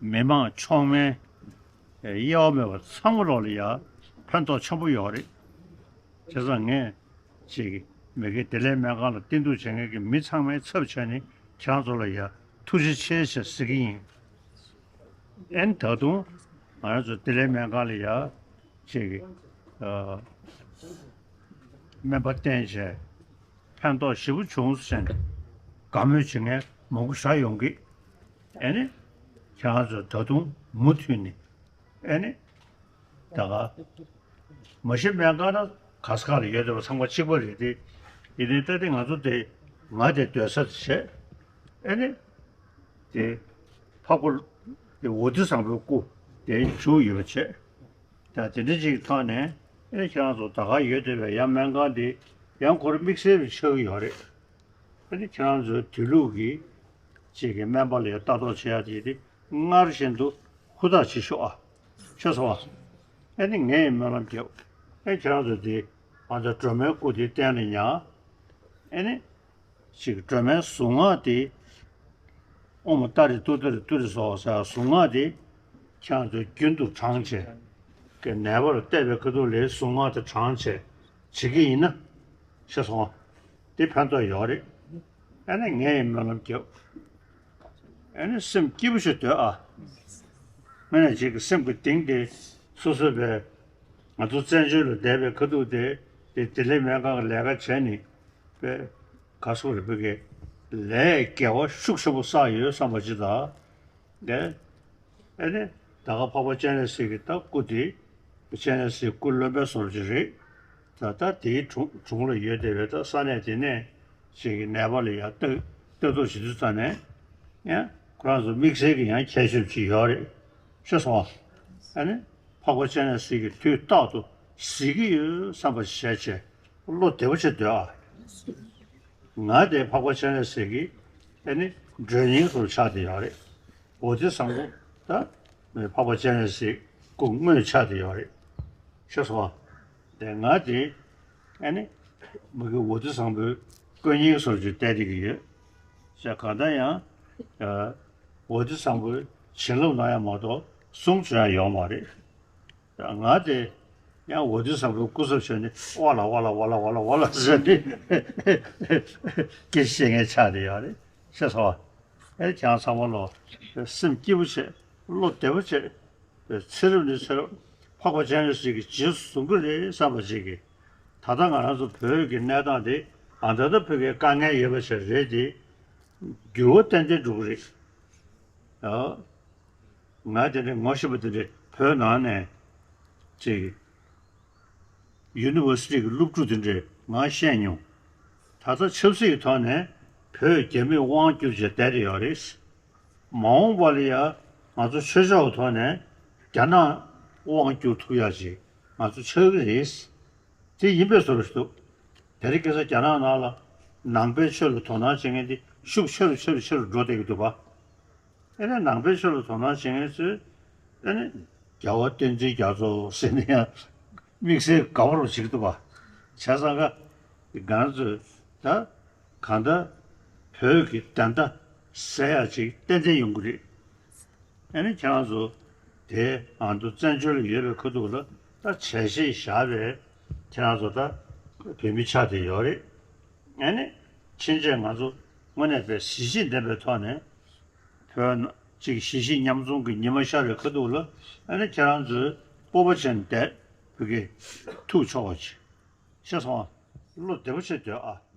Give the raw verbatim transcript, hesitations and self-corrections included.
མི་མང་ཚང་མའི་དབྱེ་བ་མེད་པར་ཚང་མ་ལོག་ལ་ཡ་ཕན་ཐོགས་ཆེན་པོ་ཡོད་རེད། བྱས་ཙང་ངས་ཅིག་མི་དགེ་བདེ་ལེགས་སྨན་ཁང་ལ་བསྟེན་གཏུགས་བྱེད་མཁན་གྱི་མི་ཚང་མའི་ཚབ་བྱས་ནས་ཁྱེད་རང་ཚོ་ལ་ཡ་ཐུགས་རྗེ་ཆེ་ཞེས་ཟེར་གྱི་ཡིན། ཨན་ད་དུང་ང་རང་ཚོ་བདེ་ལེགས་སྨན་ཁང་ལ་ཡ་ཅིག་ཨ་སྨན་པ་བསྟེན་བྱས་ཕན་ཐོགས་ཞེ་པོ་བྱུང་ཟེར་ནས་དགའ་མོས་བྱེད་མཁན་མང་པོ་ཞིག་ཡོང་གི། ཨ་ནི་ཁྱེད་རང་ཚོ་ད་དུང་མུ་མཐུད་ནས་ཨ་ནི་ད་ག་མ་གཞི་སྨན་ཁང་ན་ག་ས་ག་ལ་ཡོད་བསྡད་པ་ཚང་མ་གཅིག་པ་རེད་དེ། ཡིན་ནའི་ད་དེ་ང་ཚོ་དེ་ང་དེ་སྡོད་ས་དེ་བྱས། ཨ་ནི་དེ་འཕགས་པ་དེ་འོད་ཟེར་བཟང་པོའི་སྐུ་དེ་བཞུགས་ཡོད་པ་བྱས། ད་དེ་འདྲ་ཅིག་ཐོག་ནས་ཨ་ནི་ཁྱེད་རང་ཚོ་ད་ག་ཡོད་བསྡད་པའི་ཡང་སྨན་ཁང་དེ་ཡང་ཁོ་རང་དམིགས་བསལ་རུ་ཆགས་ཀྱི་ཡོད་རེད། ཨ་ནི་ཁྱེད་རང་ཚོའི་དུས་ལུགས་ཀྱི་ཅིག་གི་སྨན་པ་ལ་ལྟ་རྟོག་བྱེད་ཡ་དེ་དེ་སྔར་བཞིན་དུ་ཧུར་ཐག་བྱེད་ཤོག་ཨ། ཤེས་སོང་ཨ། ཨ་ནི་ངས་སྨོན་ལམ་རྒྱབ། ཨ་ནི་ཁྱེད་རང་ཚོ་དེ་ང་ཚོ་སྒྲོལ་མའི་སྐུ་དེ་བསྟན་ནས་ཉར། ཨ་ནི་ཅིག་སྒྲོལ་མའི་གཟུངས་སྔགས་དེ་ཨོཾ་ཏཱ་རེ་ཏུཏྟཱ་རེ་ཏུ་རེ་སྭཱ་ཧཱ་ཟེར་གཟུངས་སྔགས་དེ་ཁྱེད་རང་ཚོ་རྒྱུན་དུ་བགྲངས་བྱས། ཀྱི་ནད་པར་བལྟས་པའི་ཁ་ཐུག་ལ་གཟུངས་སྔགས་དེ་བགྲངས་བྱས་བྱེད་ཀྱི་ཡིན་ན། ཤེས་སོང་། དེ་ཕན་ཐོགས་ཡོད་རེད། ཨ་ནི་ངས་སྨོན་ལམ་རྒྱབ། ཨ་ནི་སེམས་སྐྱིད་པོ་ཞིག་སྡོད་ཨ། དངོས་གནས་ཅིག་གི་སེམས་ཀྱི་གཏིང་དེ་སོ་སོ་བས་ང་ཚོ་བཙན་བྱོལ་ལ་བསྡད་པའི་ཁ་ཐུག་དེ་དེ་བདེ་ལེགས་སྨན་ཁང་གི་ལས་ཀ་བྱས་ནས་པའི་ག་སོག་རེད་པའི་གི་ལས་དགེ་བ་ཤུགས་ཆེན་པོ་བསགས་ཡོད་བསམ་པ་ཅིག་དང་། ལས། ཨེ་ནི། ད་ག་འཕགས་པ་སྤྱན་རས་གཟིགས་ཀྱི་ད་སྐུ་དེ། སྤྱན་རས་གཟིགས་སྐུ་རློན་པའི་བཟོ་འདྲ་ཅིག་རེད། ད་ལྟ་དེའི་དྲུང་དྲུང་ལ་ཡོད་བསྡད་པའི་ད་ས་གནས་དེ་ནས་ཅིག་གི་ནད་པ་ལ་ཡང་ལྟ་ལྟ་རྟོག་བྱེད་དུས་ཙ་ནས། ཡང་ཁོ་རང་ཚོ་དམིགས་བསལ་གྱི་ཡང་ཁྱད་ཆོས་ཅིག་ཡོད་རེད། ཤེས་སོང་ཨ། ཨེ་ནི། འཕགས་པ་སྤྱན་རས་གཟིགས་ཀྱི་དུས་རྟག་ཏུ་གཟིགས་ཀྱི་ཡོད་བསམ་པ་ཞིག་བྱས་བྱས་བློ་བདེ་པོ་བྱས་སྡོད་ཨ། ང་དེ་འཕགས་པ་སྤྱན་རས་གཟིགས་ཀྱི་ཨེ་ནི་མགྲོན་གཉེར་སོགས་ཆགས་བསྡད་ཡོད་རེད། འོད་ཟེར་བཟང་པོ་ད་འཕགས་པ་སྤྱན་རས་གཟིགས་སྐུ་དངོས་ཆགས་བསྡད་ཡོད་རེད། ཤེས་སོང་ཨ། དེ་ང་དེ་ཨེ་ནི་མ་གི་འོད་ཟེར་བཟང་པོའི་དཀོན་གཉེར་སོགས་ཀྱི་བལྟས་བསྡད་ཀྱི་ཡོད། ཤ་གང་ལྟར་ཡང་འོད་ཟེར་བཟང་པོའི་བྱིན་རླབས་གནང་ཡ་མ་གཏོགས་གསུང་བྱོན་ཡ་ཡོད་མ་རེད། ང་དེ་ཡང་འོད་ཟེར་བཟང་པོའི་སྐུ་ཚབ་བྱས་ནས་ཝ་ལ་ཝ་ལ་ཝ་ལ་ཝ་ལ་ཝ་ལ་ཟེར་ནས་སྐད་ཆ་བཤད་མཁན་ཆགས་བསྡད་ཡོད་རེད། ཤེས་སོང་ཨ། ཨེ་ཁྱེད་རང་ཚང་མ་ལོ་སེམས་སྐྱིད་པོ་བྱེད། བློ་བདེ་པོ་བྱེད། ཚེ་རབས་ནས་ཚེ་རབས་འཕགས་པ་སྤྱན་རས་གཟིགས་ཀྱི་རྗེས་སུ་བཟུང་གི་རེད་བསམ་པ་ཅིག་གིས། ད་ལྟ་ང་རང་ཚོ་བོད་ཀྱི་གནས་སྟངས་དེ་ཨ་ད་ལྟ་བོད་ཀྱི་དཀའ་ངལ་ཡོད་པ་ཞིག་རེད་དེ། འགྱུར་བ་ཏན་ཏན་འགྲོ་གི་རེད། ཨ། ང་དེ་འདྲའི་ངོ་ཤེས་པ་དེ་འདྲའི་བོད་ནང་ནས་ཅིག་ཡུ་ནི་ཝར་སི་ཊི་གི་སློབ་ཕྲུག་དེ་འདྲས་ང་ཤེས་མྱོང་། ད་ལྟ་ཆབ་སྲིད་ཀྱི་ཐོག་ནས་བོད་རྒྱ་མིས་དབང་བསྒྱུར་བྱས་བསྡད་དེ་ཡོད་རེད། མ་འོངས་པ་ལ་ཡང་ང་ཚོ་ཆོས་ཕྱོགས་ཀྱི་ཐོག་ནས་རྒྱ་ནག་དབང་བསྒྱུར་ཐུབ་ཡག་ཅིག་ང་ཚོ་ཆགས་ཀྱི་རེད། དེ་ཡིན་པའི་བཟོ་འདྲ་ཞིག་འདུག་དེ་རིང་ཁ་སང་རྒྱ་ནག་ནང་ལ་ནང་པའི་ཆོས་ལ་དོ་སྣང་བྱེད་མཁན་དེ་ཤུགས་ཆེ་རུ་ཆེ་རུ་ཆེ་རུ་འགྲོ་བསྡད་ཀྱི་འདུག་པ། ཨེ་ནས་ནང་པའི་ཆོས་ལ་དོ་སྣང་བྱེད་མཁན་ཚོས་ཨེ་ནས་རྒྱལ་བ་བསྟན་འཛིན་རྒྱ་མཚོ་ཟེར་ནས་ཡང་དམིགས་བསལ་དགའ་པོ་རུ་བྱེད་ཀྱི་འདུག་པ། བྱས་ཙང་ཀ་ང་ཚོས་ད་གང་ལྟར་བོད་ཀྱི་བདེན་མཐའ་གསལ་ཡག་ཅིག་ཏན་ཏན་ཡོང་གི་རེད། ཨ་ནི་ཁྱེད་རང་ཚོ་དེ་ཨ་མདོ་བཙན་བྱོལ་ལ་ཡོད་པའི་ཁ་ཐུག་ལ་ད་བྱས་རྗེས་བཞག་པའི་ཁྱེད་རང་ཚོ་ད་བོད་མི་ཆགས་བསྡད་ཡོད་རེད། ཨ་ནི་ཕྱིན་ཆད་ང་ཚོ་དངོས་གནས་པའི་གཟི་བརྗིད་ལྡན་པའི་ཐོག་ནས་བོད་ནང་གཅིག་གཞིས་བྱེས་མཉམ་འཛོམས་ཀྱི་ཉི་མ་ཤར་བའི་ཁ་ཐུག་ལ་ཨ་ནི་ཁྱེད་རང་ཚོས་སྤོབས་པ་བྱས་ནས་བསྡད་བོད་སྐད་ཐུགས་ཆོག་པ་ཅིག་ཤེས་སོང་ཨ། བློ་བདེ་པོ་བྱས་སྡོད་ཨ།